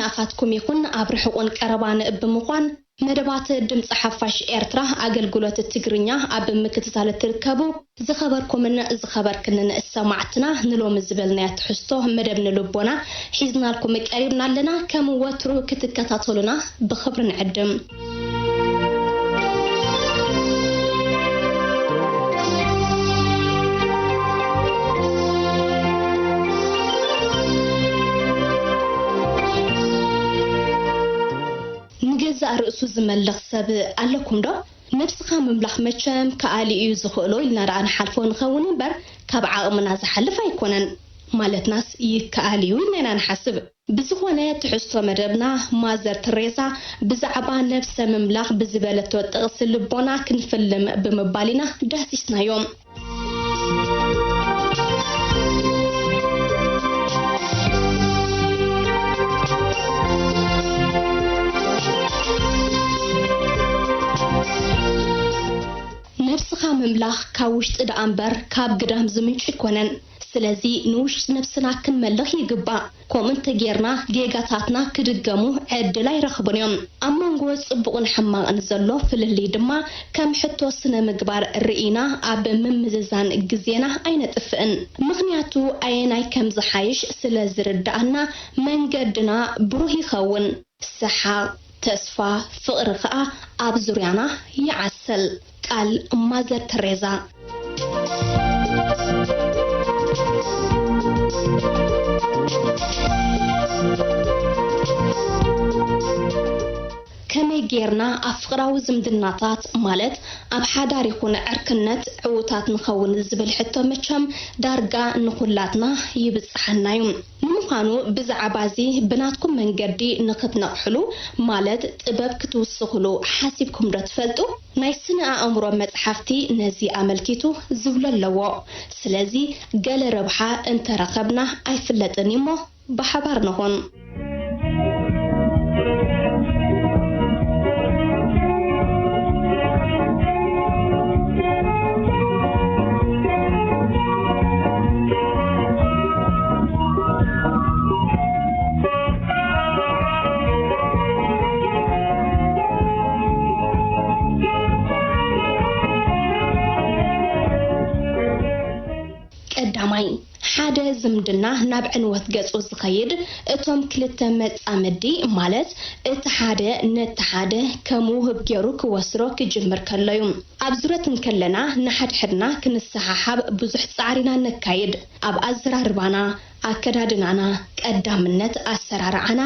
ናኻትኩም ይኹን ኣብ ርሑቕን ቀረባን ብምዃን መደባት ድምፂ ሓፋሽ ኤርትራ ኣገልግሎት ትግርኛ ኣብ ምክትታል እትርከቡ ዝኸበርኩምን ዝኸበርክንን ሰማዕትና፣ ንሎሚ ዝበልናዮ ትሕዝቶ መደብ ንልቦና ሒዝናልኩም ቀሪብና ኣለና። ከም ወትሩ ክትከታተሉና ብኽብሪ ንዕድም። ንገዛእ ርእሱ ዝመልኽ ሰብ ኣለኩም ዶ? ነብስኻ ምምላኽ መቸም ከኣሊ እዩ ዝኽእሎ ኢልና ደኣ ንሓልፎ ንኸውን እምበር፣ ካብ ዓቕምና ዝሓልፍ ኣይኮነን። ማለትናስ ይከኣል እዩ ኢልና ኢና ንሓስብ። ብዝኾነ፣ ትሕዝቶ መደብና ማዘር ተሬዛ ብዛዕባ ነብሰ ምምላኽ ብዝበለቶ ጥቕሲ ልቦና ክንፍልም ብምባል ኢና ዳህሲስናዮ። ነብስኻ ምምላኽ ካብ ውሽጢ ደኣ እምበር ካብ ግዳም ዝምንጩ ኣይኮነን። ስለዚ ንውሽጢ ነብስና ክንመልኽ ይግባእ። ከምኡ እንተጌርና ጌጋታትና ክድገሙ ዕድል ኣይረኽቡን እዮም። ኣብ መንጎ ጽቡቕን ሕማቕን ዘሎ ፍልልይ ድማ ከም ሕቶ ስነ ምግባር ርኢና ኣብ ምምዝዛን ግዜና ኣይነጥፍእን። ምኽንያቱ ኣየናይ ከም ዝሓይሽ ስለ ዝርድኣና መንገድና ብሩህ ይኸውን። ሰሓቕ፣ ተስፋ፣ ፍቕሪ ኸኣ ኣብ ዙርያና ይዓሰል። ቃል ማዘር ተሬዛ። ከመይ ጌርና ኣብ ፍቕራዊ ዝምድናታት፣ ማለት ኣብ ሓዳር ይኹን ዕርክነት ዕዉታት ንኸውን ዝብል ሕቶ መቸም ዳርጋ ንኹላትና ይብጽሓና እዩ። ንምዃኑ ብዛዕባ እዚ ብናትኩም መንገዲ ንኽትነቕሕሉ፣ ማለት ጥበብ ክትውስኹሉ ሓሲብኩም ዶ ትፈልጡ? ናይ ስነ ኣእምሮ መጽሓፍቲ ነዚ ኣመልኪቱ ዝብሎ ኣለዎ። ስለዚ ገለ ረብሓ እንተረኸብና ኣይፍለጥን እዩሞ ብሓባር ንኹን። ቀዳማይ፣ ሓደ ዝምድና ናብ ዕንወት ገጹ ዝኸይድ፣ እቶም ክልተ መጻምዲ፣ ማለት እቲ ሓደ ነቲ ሓደ ከም ውሁብ ገይሩ ክወስዶ ክጅምር ከሎ እዩ። ኣብ ዙረት እንከለና፣ ንሓድሕድና ክንሰሓሓብ ብዙሕ ጻዕሪ ኢና ነካይድ። ኣብ ኣዘራርባና፣ ኣከዳድናና፣ ቀዳምነት ኣሰራርዓና፣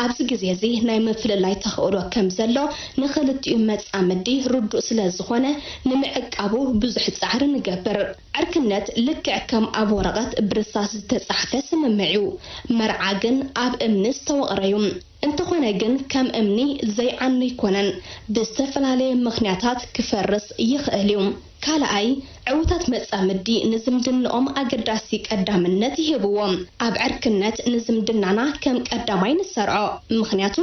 ኣብዚ ግዜ እዚ ናይ ምፍልላይ ተኽእሎ ከም ዘሎ ንኽልቲኡ መጻምዲ ርዱእ ስለ ዝኾነ፣ ንምዕቃቡ ብዙሕ ጻዕሪ ንገብር። ዕርክነት ልክዕ ከም ኣብ ወረቐት ብርሳስ ዝተጻሕፈ ስምምዕ እዩ። መርዓ ግን ኣብ እምኒ ዝተወቕረ እዩ። እንተኾነ ግን ከም እምኒ ዘይዓኑ ኣይኮነን። ብዝተፈላለየ ምኽንያታት ክፈርስ ይኽእል እዩ። ካልኣይ፣ ዕዉታት መጻምዲ ንዝምድንኦም ኣገዳሲ ቀዳምነት ይህብዎ። ኣብ ዕርክነት ንዝምድናና ከም ቀዳማይ ንሰርዖ፣ ምኽንያቱ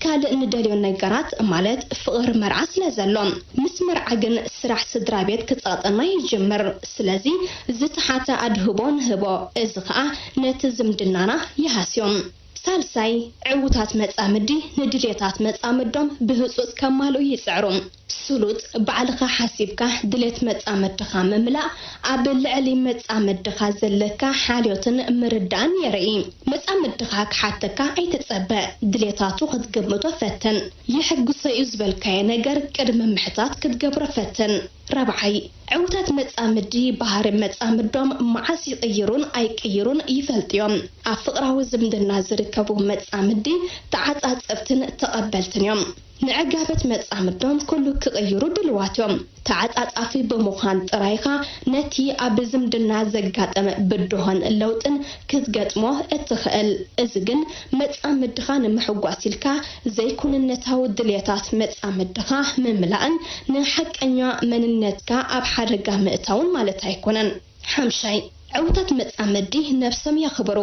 ካልእ ንደልዮ ነገራት፣ ማለት ፍቕሪ መርዓ ስለ ዘሎ። ምስ መርዓ ግን ስራሕ ስድራ ቤት ክጸቕጠና ይጅምር። ስለዚ ዝተሓተ ኣድህቦ ንህቦ። እዚ ኸኣ ነቲ ዝምድናና ይሃስዮ። ሳልሳይ፣ ዕዉታት መጻምዲ ንድሌታት መጻምዶም ብህጹጽ ከማልኡ ይጽዕሩ። ስሉጥ፣ ባዕልኻ ሓሲብካ ድሌት መጻምድኻ ምምላእ ኣብ ልዕሊ መጻምድኻ ዘለካ ሓልዮትን ምርዳእን የርኢ። መጻምድኻ ክሓተካ ኣይትጸበ። ድሌታቱ ክትግምቶ ፈትን። የሐጉሰ እዩ ዝበልካዮ ነገር ቅድሚ ምሕታት ክትገብሮ ፈትን። ራብዓይ፣ ዕዉታት መጻምዲ ባህሪ መጻምዶም መዓስ ይቕይሩን ኣይቅይሩን ይፈልጡ እዮም። ኣብ ፍቕራዊ ዝምድና ዝርከቡ መጻምዲ ተዓጻጸፍትን ተቐበልትን እዮም። ንዕጋበት መጻምዶም ኩሉ ክቕይሩ ድልዋት እዮም። ተዓጻጻፊ ብምዃን ጥራይኻ ነቲ ኣብ ዝምድና ዘጋጠመ ብድሆን ለውጥን ክትገጥሞ እትኽእል። እዚ ግን መጻምድኻ ንምሕጓስ ኢልካ ዘይኩንነታዊ ድልየታት መጻምድኻ ምምላእን ንሓቀኛ መንነትካ ኣብ ሓደጋ ምእታውን ማለት ኣይኮነን። ሓምሻይ፣ ዕውታት መጻምዲ ነብሶም የኽብሩ።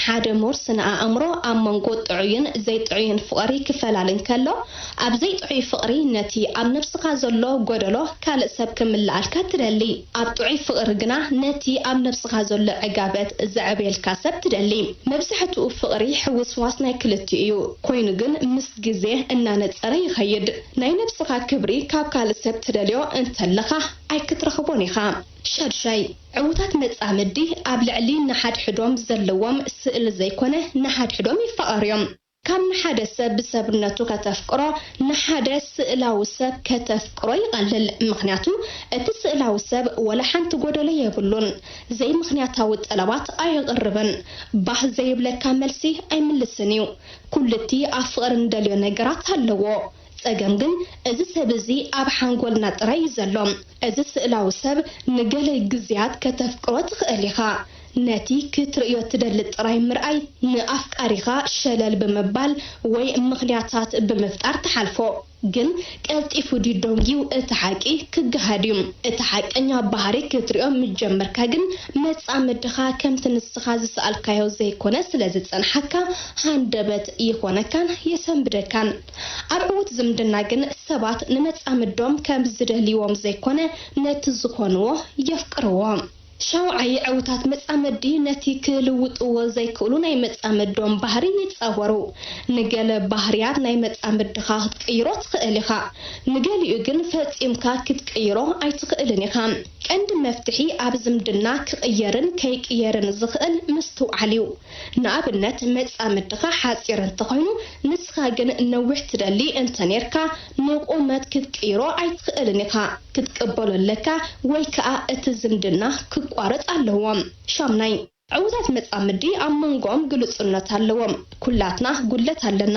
ሓደ ምሁር ስነ ኣእምሮ ኣብ መንጎ ጥዑይን ዘይጥዑይን ፍቕሪ ክፈላሊ እንከሎ፣ ኣብ ዘይጥዑይ ፍቕሪ ነቲ ኣብ ነብስኻ ዘሎ ጎደሎ ካልእ ሰብ ክምልኣልካ ትደሊ። ኣብ ጥዑይ ፍቕሪ ግና ነቲ ኣብ ነብስኻ ዘሎ ዕጋበት ዘዕብየልካ ሰብ ትደሊ። መብዛሕትኡ ፍቕሪ ሕውስዋስ ናይ ክልቲኡ እዩ። ኮይኑ ግን ምስ ግዜ እናነጸረ ይኸይድ። ናይ ነብስኻ ክብሪ ካብ ካልእ ሰብ ትደልዮ እንተለኻ ኣይክትረኽቦን ኢኻ። ሻድሻይ፣ ዕዉታት መጻምዲ ኣብ ልዕሊ ንሓድሕዶም ዘለዎም ስእል ዘይኮነ ንሓድሕዶም ይፋቐሩ እዮም። ካብ ንሓደ ሰብ ብሰብነቱ ከተፍቅሮ ንሓደ ስእላዊ ሰብ ከተፍቅሮ ይቐልል። ምኽንያቱ እቲ ስእላዊ ሰብ ወላ ሓንቲ ጎደሎ የብሉን። ዘይምኽንያታዊ ጠለባት ኣየቕርብን። ባህ ዘይብለካ መልሲ ኣይምልስን እዩ። ኩሉቲ ኣብ ፍቕሪ እንደልዮ ነገራት ኣለዎ። ጸገም ግን እዚ ሰብ እዚ ኣብ ሓንጎልና ጥራይ እዩ ዘሎ። እዚ ስእላዊ ሰብ ንገለ ግዜያት ከተፍቅሮ ትኽእል ኢኻ። ነቲ ክትርእዮ ትደሊ ጥራይ ምርኣይ ንኣፍቃሪኻ ሸለል ብምባል ወይ ምኽንያታት ብምፍጣር ትሓልፎ። ግን ቀልጢፉ ድዩ ደንጊዩ እቲ ሓቂ ክገሃድ እዩ። እቲ ሓቀኛ ባህሪ ክትርእዮ ምስ ጀመርካ ግን መጻምድኻ ከምቲ ንስኻ ዝሰኣልካዮ ዘይኮነ ስለ ዝጸንሓካ ሃንደበት ይኾነካን የሰንብደካን። ኣብ ዕዉት ዝምድና ግን ሰባት ንመጻምዶም ከም ዝደልይዎም ዘይኮነ ነቲ ዝኾንዎ የፍቅርዎ። ሻውዓይ ዕዉታት መጻምዲ ነቲ ክልውጥዎ ዘይክእሉ ናይ መጻምዶም ባህሪ ይጻወሩ። ንገለ ባህርያት ናይ መጻምድኻ ክትቅይሮ ትኽእል ኢኻ። ንገሊኡ ግን ፈጺምካ ክትቅይሮ ኣይትኽእልን ኢኻ። ቀንዲ መፍትሒ ኣብ ዝምድና ክቕየርን ከይቅየርን ዝኽእል ምስትውዓል እዩ። ንኣብነት መጻምድኻ ሓጺር እንተኾይኑ ንስኻ ግን ነዊሕ ትደሊ እንተኔርካ ንቑመት ክትቅይሮ ኣይትኽእልን ኢኻ። ክትቅበሎ ኣለካ ወይ ከኣ እቲ ዝምድና ክቋረጽ ኣለዎ። ሻምናይ፣ ዕዉታት መጻምዲ ኣብ መንጎኦም ግሉጽነት ኣለዎም። ኩላትና ጉድለት ኣለና።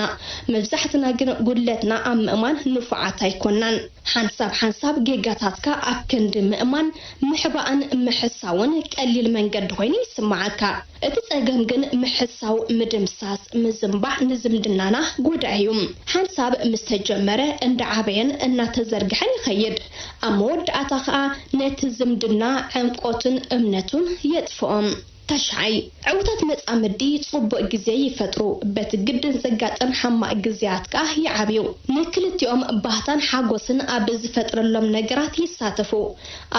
መብዛሕትና ግን ጉድለትና ኣብ ምእማን ንፉዓት ኣይኮናን። ሓንሳብ ሓንሳብ ጌጋታትካ ኣብ ክንዲ ምእማን፣ ምሕባእን ምሕሳውን ቀሊል መንገዲ ኮይኑ ይስምዓካ። እቲ ጸገም ግን ምሕሳው፣ ምድምሳስ፣ ምዝንባዕ ንዝምድናና ጎዳኢ እዩ። ሓንሳብ ምስ ተጀመረ እንዳዓበየን እናተዘርግሐን ይኸይድ። ኣብ መወዳእታ ኸኣ ነቲ ዝምድና ዕምቆቱን እምነቱን የጥፍኦም። ታሽዓይ፣ ዕዉታት መጻምዲ ጽቡቕ ግዜ ይፈጥሩ፣ በቲ ግድን ዘጋጥም ሓማቕ ግዜያት ከኣ ይዓብዩ። ንክልቲኦም ባህታን ሓጎስን ኣብ ዝፈጥረሎም ነገራት ይሳተፉ።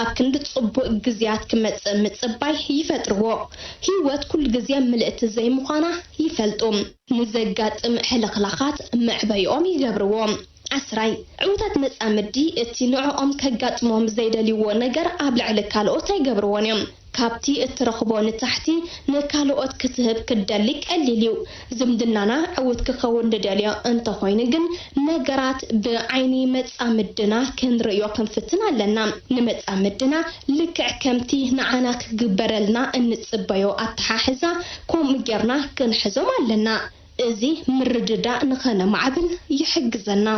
ኣብ ክንዲ ጽቡቕ ግዜያት ክመጽእ ምጽባይ ይፈጥርዎ። ህይወት ኩሉ ግዜ ምልእቲ ዘይምዃና ይፈልጡ። ንዘጋጥም ሕልኽላኻት መዕበይኦም ይገብርዎ። ዓስራይ፣ ዕዉታት መጻምዲ እቲ ንዕኦም ከጋጥሞም ዘይደልይዎ ነገር ኣብ ልዕሊ ካልኦት ኣይገብርዎን እዮም። ካብቲ እትረኽቦ ንታሕቲ ንካልኦት ክትህብ ክትደሊ ቀሊል እዩ። ዝምድናና ዕዉት ክኸውን ንደልዮ እንተኾይኑ ግን፣ ነገራት ብዓይኒ መጻምድና ክንርእዮ ክንፍትን ኣለና። ንመጻምድና ልክዕ ከምቲ ንዓና ክግበረልና እንጽበዮ ኣተሓሕዛ ከምኡ ጌርና ክንሕዞም ኣለና። እዚ ምርድዳእ ንኸነማዕብል ይሕግዘና።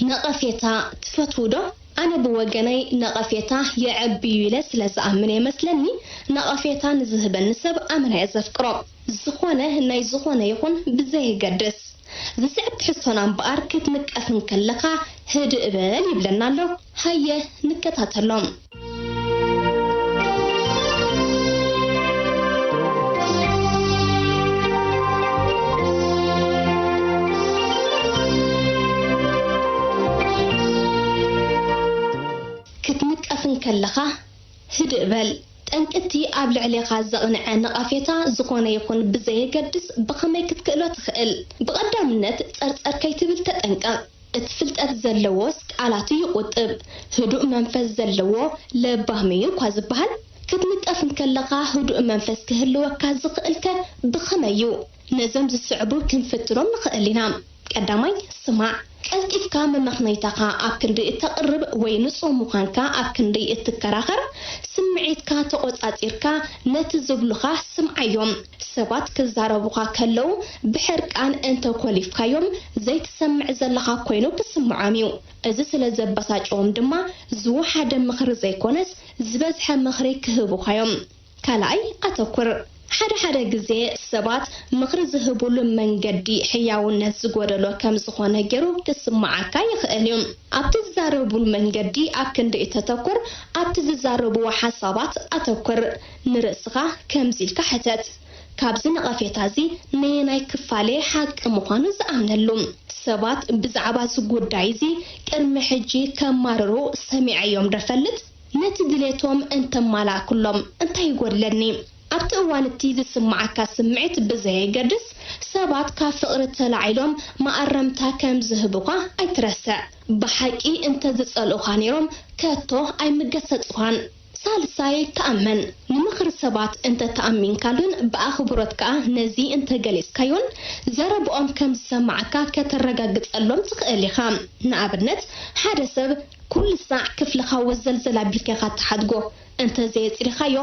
ነቐፌታ ትፈትዉ ዶ? ኣነ ብወገነይ ነቐፌታ የዕብዩ ኢለ ስለ ዝኣምን እየ መስለኒ። ነቐፌታ ንዝህበኒ ሰብ ኣመና እየ ዘፍቅሮ። ዝኾነ ናይ ዝኾነ ይኹን ብዘየገድስ። ዝስዕብ ትሕዝቶና እምበኣር ክትንቀፍ እንከለኻ ህድእ በል ይብለና ኣሎ። ሃየ ንከታተሎ። ክትንቀፍ እንከለኻ ህድእ በል። ጠንቂ እቲ ኣብ ልዕሌኻ ዘቕንዐ ነቐፌታ ዝኾነ ይኹን ብዘየገድስ ብኸመይ ክትክእሎ ትኽእል? ብቐዳምነት ጸርጸር ከይትብል ተጠንቀቕ። እቲ ፍልጠት ዘለዎስ ቃላቱ ይቑጥብ። ህዱእ መንፈስ ዘለዎ ለባም እዩ እኳ ዝበሃል። ክትንቀፍ እንከለኻ ህዱእ መንፈስ ክህልወካ ዝኽእልከ ብኸመይ እዩ? ነዞም ዝስዕቡ ክንፍትኖም ንኽእል ኢና። ቀዳማይ፣ ስማዕ። ቀልጢፍካ መመኽነይታኻ ኣብ ክንዲ እተቕርብ ወይ ንጹህ ምዃንካ ኣብ ክንዲ እትከራኸር፣ ስምዒትካ ተቖጻጺርካ ነቲ ዝብሉኻ ስምዓዮም። ሰባት ክዛረቡኻ ከለዉ ብሕርቃን እንተ ኮሊፍካዮም፣ ዘይትሰምዕ ዘለኻ ኮይኑ ክስምዖም እዩ። እዚ ስለ ዘበሳጭዎም ድማ ዝወሓደ ምኽሪ ዘይኮነስ ዝበዝሐ ምኽሪ ክህቡኻዮም። ካልኣይ፣ ኣተኩር። ሓደ ሓደ ግዜ ሰባት ምኽሪ ዝህቡሉ መንገዲ ሕያውነት ዝጎደሎ ከም ዝኾነ ገይሩ ክስምዓካ ይኽእል እዩ። ኣብቲ ዝዛረቡሉ መንገዲ ኣብ ክንዲ እተተኩር፣ ኣብቲ ዝዛረብዎ ሓሳባት ኣተኩር። ንርእስኻ ከምዚ ኢልካ ሕተት፣ ካብዚ ነቐፌታ እዚ ነየናይ ክፋለይ ሓቂ ምዃኑ ዝኣምነሉ? ሰባት ብዛዕባ እዚ ጉዳይ እዚ ቅድሚ ሕጂ ከማርሩ ሰሚዐዮም ዶ እፈልጥ? ነቲ ድሌቶም እንተማላእኩሎም እንታይ ይጎድለኒ? ኣብቲ እዋን እቲ ዝስምዓካ ስምዒት ብዘየገድስ፣ ሰባት ካብ ፍቕሪ ተላዒሎም መኣረምታ ከም ዝህቡኻ ኣይትረስዕ። ብሓቂ እንተ ዝጸልኡኻ ነይሮም ከቶ ኣይምገሰጹኻን። ሳልሳይ፣ ተኣመን። ንምኽሪ ሰባት እንተ ተኣሚንካሉን ብኣኽብሮት ከኣ ነዚ እንተ ገሊጽካዮን፣ ዘረብኦም ከም ዝሰማዕካ ከተረጋግጸሎም ትኽእል ኢኻ። ንኣብነት፣ ሓደ ሰብ ኩሉ ሳዕ ክፍልኻ ወዘልዘል ኣቢልካ ኢኻ እትሓድጎ። እንተ ዘየጽሪኻዮ፣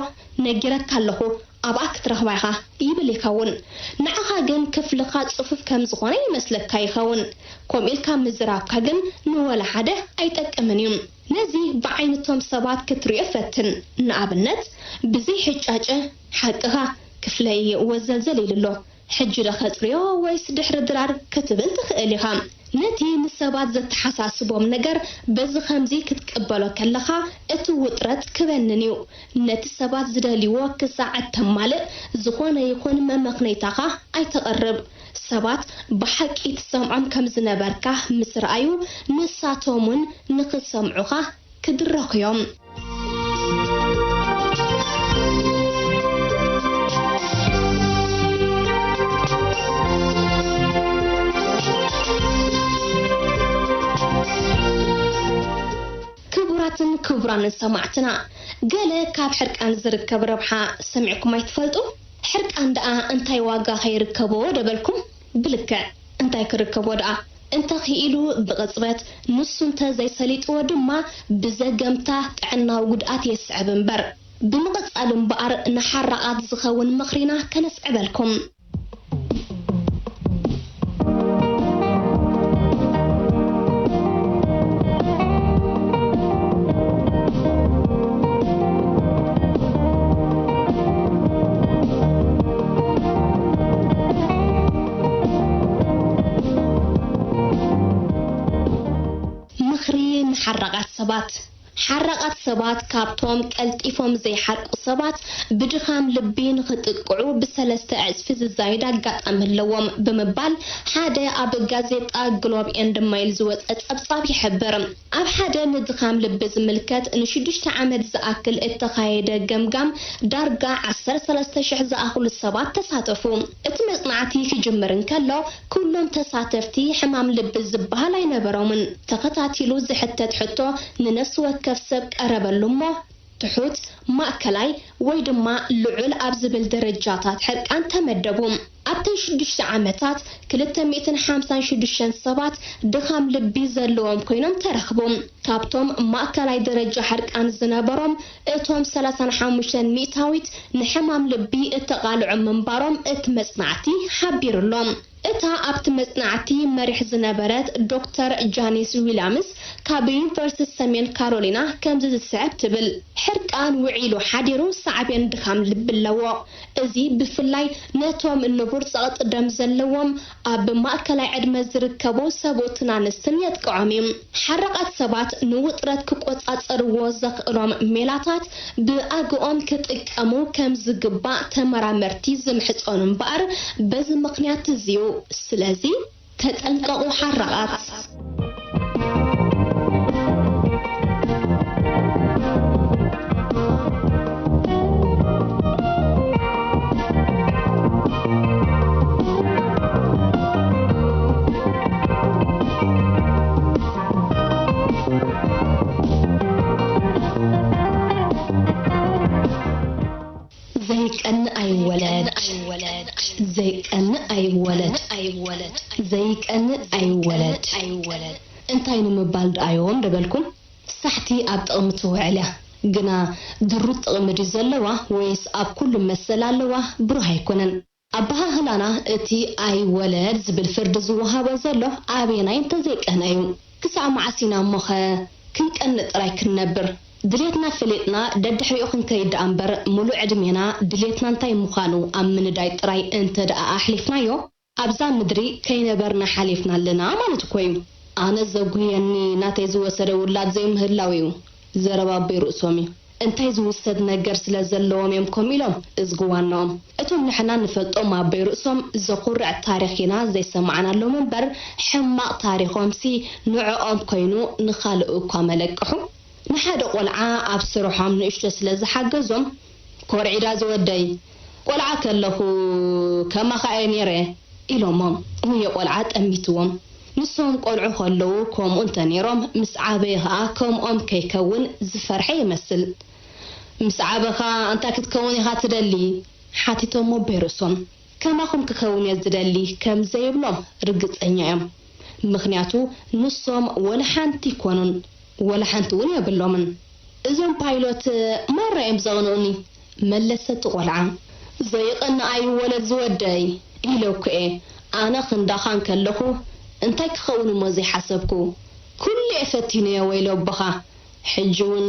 ነጊረካ ኣለኹ፣ ኣብኣ ክትረኽባ ኢኻ ይብል ይኸውን። ንዓኻ ግን ክፍልኻ ጽፉፍ ከም ዝኾነ ይመስለካ ይኸውን። ከምኡ ኢልካ ምዝራብካ ግን ንወላ ሓደ ኣይጠቅምን እዩ። ነዚ ብዓይኒ እቶም ሰባት ክትርእዮ ፈትን። ንኣብነት፣ ብዘይ ሕጫጨ፣ ሓቅኻ፣ ክፍለይ ወዘልዘል ኢሉ ኣሎ። ሕጂ ዶ ከጽርዮ ወይስ ድሕሪ ድራር ክትብል ትኽእል ኢኻ። ነቲ ንሰባት ዘተሓሳስቦም ነገር በዚ ኸምዚ ክትቅበሎ ከለኻ፣ እቲ ውጥረት ክበንን እዩ። ነቲ ሰባት ዝደልይዎ ክሳዕ እተማልእ፣ ዝኾነ ይኹን መመኽነይታኻ ኣይተቕርብ። ሰባት ብሓቂ ትሰምዖም ከም ዝነበርካ ምስ ረኣዩ፣ ንሳቶም እውን ንኽሰምዑኻ ክድረኹ እዮም። ክቡራትን ክቡራንን ሰማዕትና፣ ገለ ካብ ሕርቃን ዝርከብ ረብሓ ሰሚዕኩም ኣይትፈልጡ? ሕርቃን ደኣ እንታይ ዋጋ ከይርከቦ ዶ በልኩም? ብልክዕ እንታይ ክርከቦ ደኣ? እንተ ኽኢሉ ብቕጽበት፣ ንሱ እንተ ዘይሰሊጥዎ ድማ ብዘገምታ ጥዕናዊ ጉድኣት የስዕብ እምበር። ብምቕጻል እምበኣር ንሓራቓት ዝኸውን ምኽሪና ከነስዕበልኩም። ምኽሪ ንሓራቓት ሰባት። ሓራቓት ሰባት ካብቶም ቀልጢፎም ዘይሓርቁ ሰባት ብድኻም ልቢ ንኽጥቅዑ ብሰለስተ ዕጽፊ ዝዛየድ ኣጋጣሚ ኣለዎም ብምባል ሓደ ኣብ ጋዜጣ ግሎብ ኤንድ ሜይል ዝወጸ ጸብጻብ ይሕብር። ኣብ ሓደ ንድኻም ልቢ ዝምልከት ንሽዱሽተ ዓመት ዝኣክል እተኻየደ ገምጋም ዳርጋ ዓሰርተ ሰለስተ ሽሕ ዝኣኽሉ ሰባት ተሳተፉ። እቲ መጽናዕቲ ክጅምር እንከሎ፣ ኩሎም ተሳተፍቲ ሕማም ልቢ ዝበሃል ኣይነበሮምን። ተኸታቲሉ ዝሕተት ሕቶ ንነፍሲ ወከፍ ሰብ ቀረበሉ እሞ፣ ትሑት፣ ማእከላይ ወይ ድማ ልዑል ኣብ ዝብል ደረጃታት ሕርቃን ተመደቡ። ኣብተን ሽዱሽተ ዓመታት፣ ክልተ ሚእትን ሓምሳን ሽዱሽተን ሰባት ድኻም ልቢ ዘለዎም ኮይኖም ተረኽቡ። ካብቶም ማእከላይ ደረጃ ሕርቃን ዝነበሮም፣ እቶም ሰላሳን ሓሙሽተን ሚእታዊት ንሕማም ልቢ እተቓልዑ ምንባሮም እቲ መጽናዕቲ ሓቢሩሎም። እታ ኣብቲ መጽናዕቲ መሪሕ ዝነበረት ዶክተር ጃኒስ ዊልያምስ ካብ ዩኒቨርሲቲ ሰሜን ካሮሊና ከምዚ ዝስዕብ ትብል፣ ሕርቃን ውዒሉ ሓዲሩ ሳዕቤን ድኻም ልቢ ኣለዎ። እዚ ብፍላይ ነቶም ንቡር ጸቕጢ ደም ዘለዎም፣ ኣብ ማእከላይ ዕድመ ዝርከቡ ሰብኡትን ኣንስትን የጥቅዖም እዩ። ሓራቓት ሰባት ንውጥረት ክቆጻጸርዎ ዘኽእሎም ሜላታት ብኣግኦም ክጥቀሙ ከም ዝግባእ ተመራመርቲ ዝምሕጸኑ እምበኣር፣ በዚ ምኽንያት እዚ እዩ። ስለዚ፣ ተጠንቀቑ ሓራቓት። ዘይቀንእ ኣይወለድ፣ ዘይቀንእ ኣይወለድ፣ ዘይቀንእ ኣይወለድ። ኣይወለድ እንታይ ንምባል ደኣዮም ደበልኩም? ሳሕቲ ኣብ ጥቕሚ ትውዕል እያ፣ ግና ድሩት ጥቕሚ ድዩ ዘለዋ ወይስ ኣብ ኩሉ መሰል ኣለዋ ብሩህ ኣይኮነን። ኣበሃህላና እቲ ኣይወለድ ዝብል ፍርዲ ዝወሃቦ ዘሎ ኣበየናይ እንተዘይቀነ እዩ? ክሳዕ መዓስ ኢና እሞኸ ክንቀንእ ጥራይ ክንነብር? ድሌትና ፈሊጥና ደድሕሪኡ ክንከይድ ደኣ እምበር፣ ምሉእ ዕድሜና ድሌትና እንታይ ምዃኑ ኣብ ምንዳይ ጥራይ እንተ ደኣ ኣሕሊፍናዮ፣ ኣብዛ ምድሪ ከይነበርና ሓሊፍና ኣለና ማለት እኮ እዩ። ኣነ ዘጉህየኒ ናተይ ዝወሰደ ውላድ ዘይምህላው እዩ። ዘረባ ኣቦይ ርእሶም እዩ። እንታይ ዝውሰድ ነገር ስለ ዘለዎም እዮም ከምኡ ኢሎም እዝግዋናኦም። እቶም ንሕና ንፈልጦም ኣቦይ ርእሶም ዘኹርዕ ታሪኽ ኢና ዘይሰማዕናሎም እምበር፣ ሕማቕ ታሪኾምሲ ንዕኦም ኮይኑ ንኻልእ እኳ መለቅሑ። ንሓደ ቆልዓ ኣብ ስርሖም ንእሽቶ ስለ ዝሓገዞም፣ ኮርዒዳ ዝወደይ፣ ቆልዓ ከለኹ ከማኻ እየ ነይረ ኢሎሞም። ውየ ቆልዓ ጠሚትዎም። ንሶም ቆልዑ ከለዉ ከምኡ እንተ ነይሮም፣ ምስ ዓበየ ኸኣ ከምኦም ከይከውን ዝፈርሐ ይመስል። ምስ ዓበኻ እንታይ ክትከውን ኢኻ ትደሊ? ሓቲቶሞ ኣቦይ ርእሶም። ከማኹም ክኸውን እየ ዝደሊ ከም ዘይብሎም ርግጸኛ እዮም። ምኽንያቱ ንሶም ወላ ሓንቲ ኣይኮኑን፣ ወላ ሓንቲ እውን የብሎምን። እዞም ፓይሎት ማራ እዮም ዘቕንኡኒ፣ መለሰ እቲ ቆልዓ። ዘይቐንእ ኣይወለድ ዝወደይ ኢለኩ እየ። ኣነ ክንዳኻ እንከለኹ እንታይ ክኸውን እሞ ዘይሓሰብኩ? ኩሉ እየ ፈቲነዮ ወይለ ኣቦኻ። ሕጂ እውን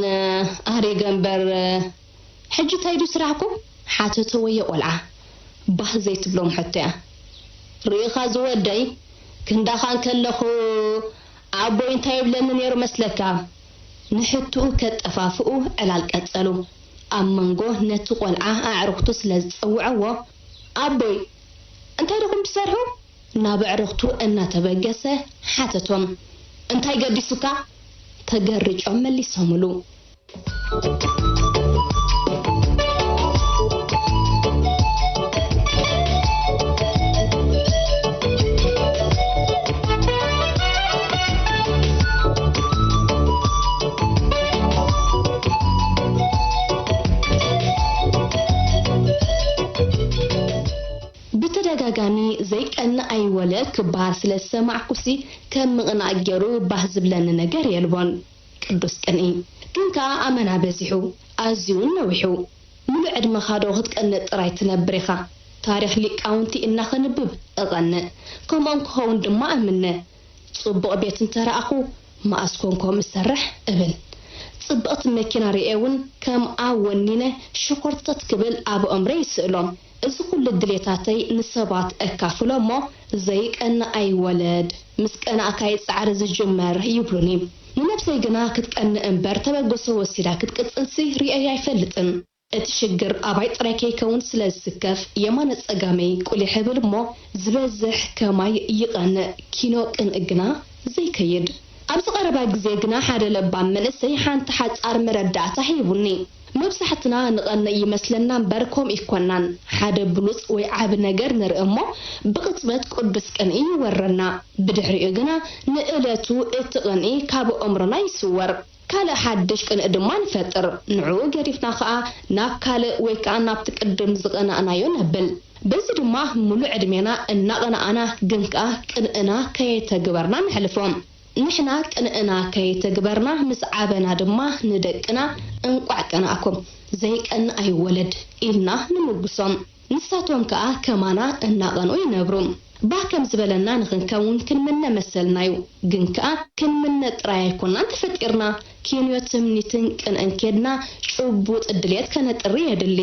ኣሪገ እምበር ሕጂ እንታይ ድዩ ስራሕኩም? ሓተቶ ወየ ቆልዓ ባህ ዘይትብሎም ሕቶ እያ። ርኢኻ ዝወደይ፣ ክንዳኻ እንከለኹ ኣቦይ እንታይ ይብለኒ ነይሩ መስለካ? ንሕትኡ ከጠፋፍኡ ዕላል ቀጸሉ። ኣብ መንጎ ነቲ ቆልዓ ኣዕሩኽቱ ስለ ዝጸውዐዎ፣ ኣቦይ እንታይ ዲኹም ትሰርሑ? ናብ ኣዕሩኽቱ እናተበገሰ ሓተቶም። እንታይ ገዲሱካ? ተገሪጮም መሊሶምሉ። ብተደጋጋሚ ዘይቀንእ ኣይወለድ ክበሃል ስለ ዝሰማዕኩሲ ከም ምቕናእ ገይሩ ባህ ዝብለኒ ነገር የልቦን። ቅዱስ ቅንኢ። ግን ከኣ ኣመና በዚሑ፣ ኣዝዩ እውን ነዊሑ። ምሉእ ዕድመኻ ዶ ክትቀንእ ጥራይ ትነብር ኢኻ? ታሪኽ ሊቃውንቲ እናኸንብብ እቐንእ፣ ከምኦም ክኸውን ድማ እምነ። ጽቡቕ ቤት እንተ ረኣኹ፣ መኣስ ኮን ከምኡ እሰርሕ እብል። ጽብቕቲ መኪና ርእየ እውን ከምኣ ወኒነ ሸኾርተት ክብል ኣብ ኣእምሮይ ይስእሎ። እዚ ኹሉ ድሌታተይ ንሰባት እካፍሎ እሞ፣ ዘይቀንእ ኣይወለድ፣ ምስ ቀናእካ እዩ ጻዕሪ ዝጅመር ይብሉኒ። ንነብሰይ ግና ክትቀንእ እምበር ተበግሶ ወሲዳ ክትቅጽልሲ ርእየያ ኣይፈልጥን። እቲ ሽግር ኣባይ ጥራይ ከይከውን ስለ ዝስከፍ፣ የማነ ጸጋመይ ቁሊሕ እብል እሞ፣ ዝበዝሕ ከማይ ይቐንእ፣ ኪኖ ቅንኢ ግና ዘይከይድ። ኣብዚ ቀረባ ግዜ ግና ሓደ ለባም መንእሰይ ሓንቲ ሓጻር መረዳእታ ሂቡኒ። መብዛሕትና ንቐንእ ይመስለና እምበር፣ ከምኡ ኣይኮናን። ሓደ ብሉጽ ወይ ዓቢ ነገር ንርኢ እሞ፣ ብቕጽበት ቅዱስ ቅንኢ ይወረና። ብድሕሪኡ ግና ንእለቱ እቲ ቅንኢ ካብ ኣእምሮና ይስወር። ካልእ ሓድሽ ቅንኢ ድማ ንፈጥር። ንዕኡ ገዲፍና ኸኣ ናብ ካልእ ወይ ከኣ ናብቲ ቅድም ዝቐናእናዮ ነብል። በዚ ድማ ምሉእ ዕድሜና እናቐናኣና ግን ከኣ ቅንእና ከየተግበርና ነሕልፎ። ንሕና ቅንእና ከየተግበርና ምስ ዓበና ድማ ንደቅና እንቋዕ ቀናእኩም፣ ዘይቀንእ ኣይወለድ ኢልና ንምጉሶም። ንሳቶም ከኣ ከማና እናቐንኡ ይነብሩ። ባህ ከም ዝበለና ንኽንከውን ክንምነ መሰልና እዩ። ግን ከኣ ክንምነ ጥራይ ኣይኮናን ተፈጢርና። ኪንዮ ትምኒትን ቅንእን ኬድና ጭቡጥ ድሌት ከነጥሪ የድሊ።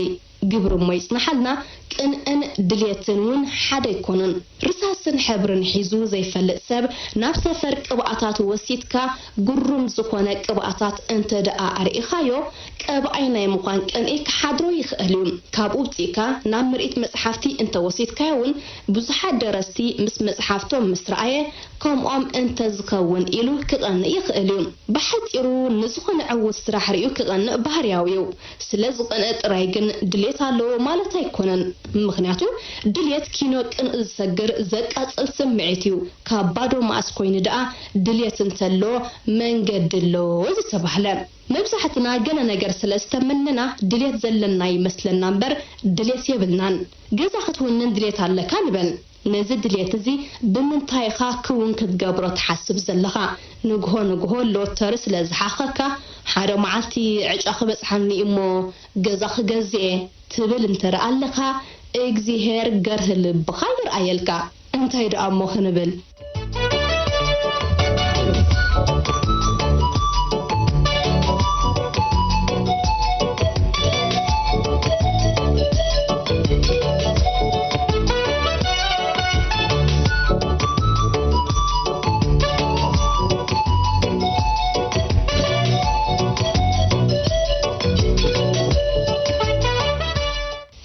ግብሪ እሞ ይጽንሓልና፣ ቅንእን ድሌትን እውን ሓደ ኣይኮኑን። ርሳስን ሕብርን ሒዙ ዘይፈልጥ ሰብ ናብ ሰፈር ቅብኣታት ወሲድካ ግሩም ዝኾነ ቅብኣታት እንተ ደኣ ኣርኢኻዮ፣ ቀብኣይ ናይ ምዃን ቅንኢ ክሓድሮ ይኽእል እዩ። ካብኡ ውጺእካ ናብ ምርኢት መጽሓፍቲ እንተ ወሲድካዮ እውን ብዙሓት ደረስቲ ምስ መጽሓፍቶም ምስ ረኣየ ከምኦም እንተ ዝኸውን ኢሉ ክቐንእ ይኽእል እዩ። ብሓጺሩ ንዝኾነ ዕዉት ስራሕ ርእዩ ክቐንእ ባህርያዊ እዩ። ስለ ዝቐንእ ጥራይ ግን ድሌት ኣለዎ ማለት ኣይኮነን። ምኽንያቱ ድሌት ኪኖ ቅንኢ ዝሰግር ዘቃጽል ስምዒት እዩ። ካብ ባዶ መኣስ ኮይኑ ደኣ ድሌት እንተሎ መንገዲ ኣሎ ዝተባህለ። መብዛሕትና ገለ ነገር ስለ ዝተመነና ድሌት ዘለና ይመስለና እምበር ድሌት የብልናን። ገዛ ክትውንን ድሌት ኣለካ ንበል። ነዚ ድሌት እዚ ብምንታይ ኢኻ ክውን ክትገብሮ ትሓስብ ዘለኻ? ንግሆ ንግሆ ሎተሪ ስለ ዝሓኸካ፣ ሓደ መዓልቲ ዕጫ ክበጽሓኒ እሞ ገዛ ክገዝእ እየ ትብል እንተ ደኣ ኣለኻ፣ እግዚኣብሄር ገርህ ልብኻ ይርኣየልካ። እንታይ ደኣ እሞ ክንብል?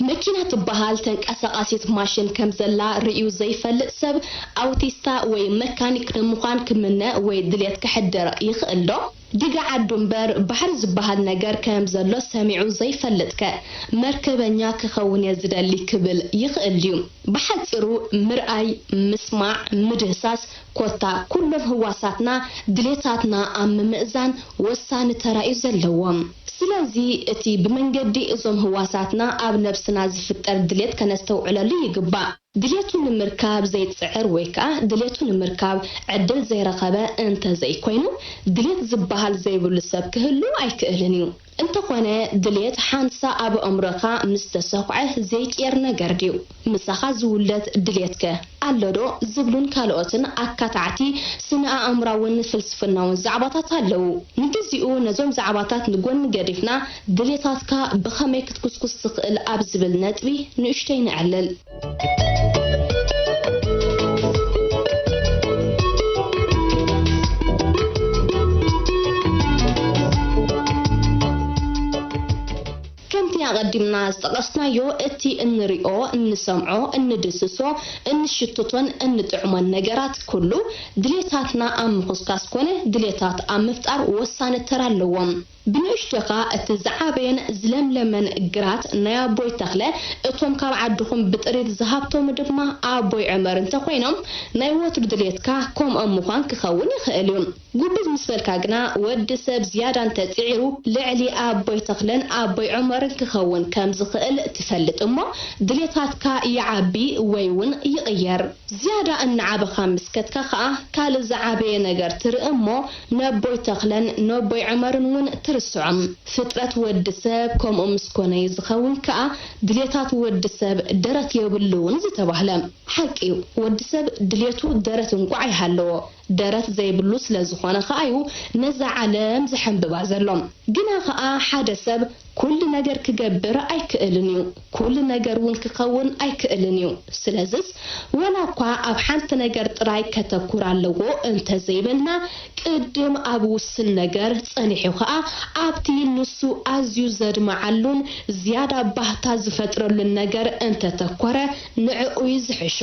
መኪና ትበሃል ተንቀሳቓሲት ማሽን ከም ዘላ ርእዩ ዘይፈልጥ ሰብ፣ ኣውቲስታ ወይ መካኒክ ንምዃን ክምነ ወይ ድሌት ከሕድር ይኽእል ዶ? ዲጋ ዓዱ እምበር፣ ባሕሪ ዝበሃል ነገር ከም ዘሎ ሰሚዑ ዘይፈልጥከ፣ መርከበኛ ክኸውን እየ ዝደሊ ክብል ይኽእል ድዩ? ብሓጺሩ፣ ምርኣይ፣ ምስማዕ፣ ምድህሳስ፣ ኮታ ኩሎም ህዋሳትና ድሌታትና ኣብ ምምእዛን ወሳኒ ተራ እዩ ዘለዎም። ስለዚ፣ እቲ ብመንገዲ እዞም ህዋሳትና ኣብ ነብስና ዝፍጠር ድሌት ከነስተውዕለሉ ይግባእ። ድሌቱ ንምርካብ ዘይጽዕር ወይ ከኣ ድሌቱ ንምርካብ ዕድል ዘይረኸበ እንተ ዘይኮይኑ፣ ድሌት ዝበሃል ዘይብሉ ሰብ ክህሉ ኣይክእልን እዩ። እንተኾነ፣ ድሌት ሓንሳ ኣብ ኣእምሮኻ ምስ ተሰኹዐ ዘይቅየር ነገር ድዩ? ምሳኻ ዝውለድ ድሌትከ ኣሎዶ? ዝብሉን ካልኦትን ኣካታዕቲ ስነ-ኣእምራውን ፍልስፍናውን ዛዕባታት ኣለዉ። ንግዚኡ ነዞም ዛዕባታት ንጎኒ ገዲፍና፣ ድሌታትካ ብኸመይ ክትኩስኩስ ትኽእል ኣብ ዝብል ነጥቢ ንእሽተይ ነዕልል። ከምቲ ኣቐዲምና ዝጠቐስናዮ፣ እቲ እንሪኦ፣ እንሰምዖ፣ እንድስሶ፣ እንሽትቶን እንጥዕሞን ነገራት ኩሉ፣ ድሌታትና ኣብ ምኹስካስ ኮነ ድሌታት ኣብ ምፍጣር ወሳኒ ተራ ኣለዎም። ብንእሽቶኻ እቲ ዝዓበየን ዝለምለመን ግራት ናይ ኣቦይ ተኽለ፣ እቶም ካብ ዓድኹም ብጥሪት ዝሃብተሙ ድማ ኣቦይ ዑመር እንተኾይኖም፣ ናይ ወትሩ ድሌትካ ከምኦም ምዃን ክኸውን ይኽእል እዩ። ጉብዝ ምስ በልካ ግና፣ ወዲ ሰብ ዝያዳ እንተጽዒሩ፣ ልዕሊ ኣቦይ ተኽለን ኣቦይ ዑመርን ክኸውን ከም ዝኽእል ትፈልጥ እሞ፣ ድሌታትካ ይዓቢ ወይ እውን ይቕየር። ዝያዳ እናዓበኻ ምስ ከድካ ኸኣ፣ ካልእ ዝዓበየ ነገር ትርኢ እሞ፣ ነቦይ ተኽለን ነቦይ ዑመርን እውን ትርስዖም። ፍጥረት ወዲ ሰብ ከምኡ ምስ ኮነ እዩ ዝኸውን ከኣ፣ ድሌታት ወዲ ሰብ ደረት የብሉን ዝተባህለ። ሓቂ እዩ፣ ወዲ ሰብ ድሌቱ ደረት እንቋዕ ይሃለዎ፣ ደረት ዘይብሉ ስለ ዝኾነ ኸኣ እዩ ነዛ ዓለም ዝሕንብባ ዘሎ። ግና ኸኣ ሓደ ሰብ ኩሉ ነገር ክገብር ኣይክእልን እዩ፣ ኩሉ ነገር እውን ክኸውን ኣይክእልን እዩ። ስለዝስ፣ ወላ እኳ ኣብ ሓንቲ ነገር ጥራይ ከተኩር ኣለዎ እንተዘይበልና፣ ቅድም ኣብ ውስን ነገር ጸኒሑ ኸኣ ኣብቲ ንሱ ኣዝዩ ዘድምዓሉን ዝያዳ ባህታ ዝፈጥረሉን ነገር እንተተኮረ ንዕኡ እዩ ዝሕሾ።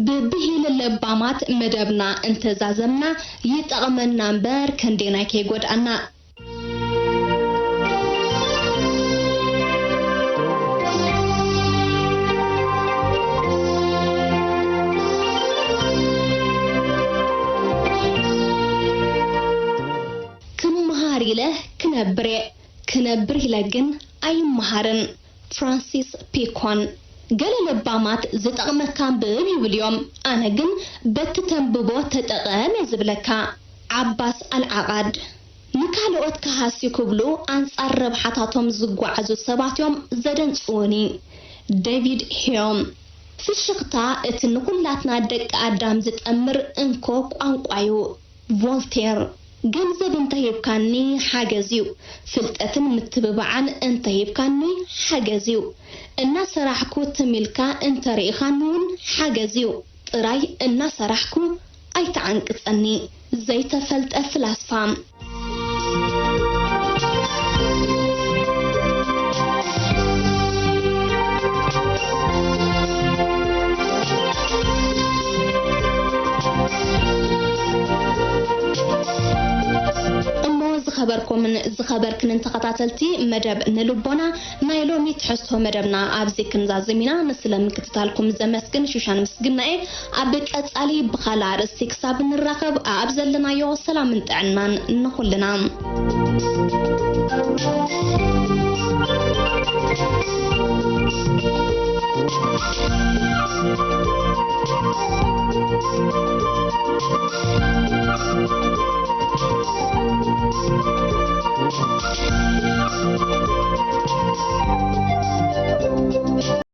ብብሂል ለባማት መደብና እንተዛዘምና ይጠቕመና እምበር ከንደየናይ ከይጎድኣና። ክመሃር ኢለ ክነብር እየ፣ ክነብር ኢለ ግን ኣይመሃርን። ፍራንሲስ ፒኮን። ገለ ለባማት ዝጠቕመካ ኣንብብ ይብል እዮም፣ ኣነ ግን በቲ ተንብቦ ተጠቐም እየ ዝብለካ። ዓባስ ኣልዓቓድ። ንካልኦት ክሃስዩ ክብሉ ኣንጻር ረብሓታቶም ዝጓዓዙ ሰባት እዮም ዘደንጽዉኒ። ዴቪድ ሂዮም። ፍሽኽታ እቲ ንኹላትና ደቂ ኣዳም ዝጠምር እንኮ ቋንቋ እዩ። ቮልቴር። ገንዘብ እንተሂብካኒ ሓገዝ እዩ፣ ፍልጠትን ምትብባዓን እንተሂብካኒ ሓገዝ እዩ። እናሰራሕኩ ትም ኢልካ እንተርኢኻኒ እውን ሓገዝ እዩ። ጥራይ እናሰራሕኩ ኣይትዓንቅጸኒ። ዘይተፈልጠ ፍላስፋ። እሞ ዝኸበርኩም ኮምን ዝኸበርክንን ተኸታተልቲ መደብ ንልቦና፣ ናይ ሎሚ ትሕዝቶ መደብና ኣብዚ ክንዛዝም ኢና። ንስለ ምክትታልኩም ዘመስግን ሽሻን ምስግናኤ። ኣብ ቀጻሊ ብኻልእ ኣርእስቲ ክሳብ ንራኸብ ኣብ ዘለናዮ ሰላምን ጥዕናን ንኹልና።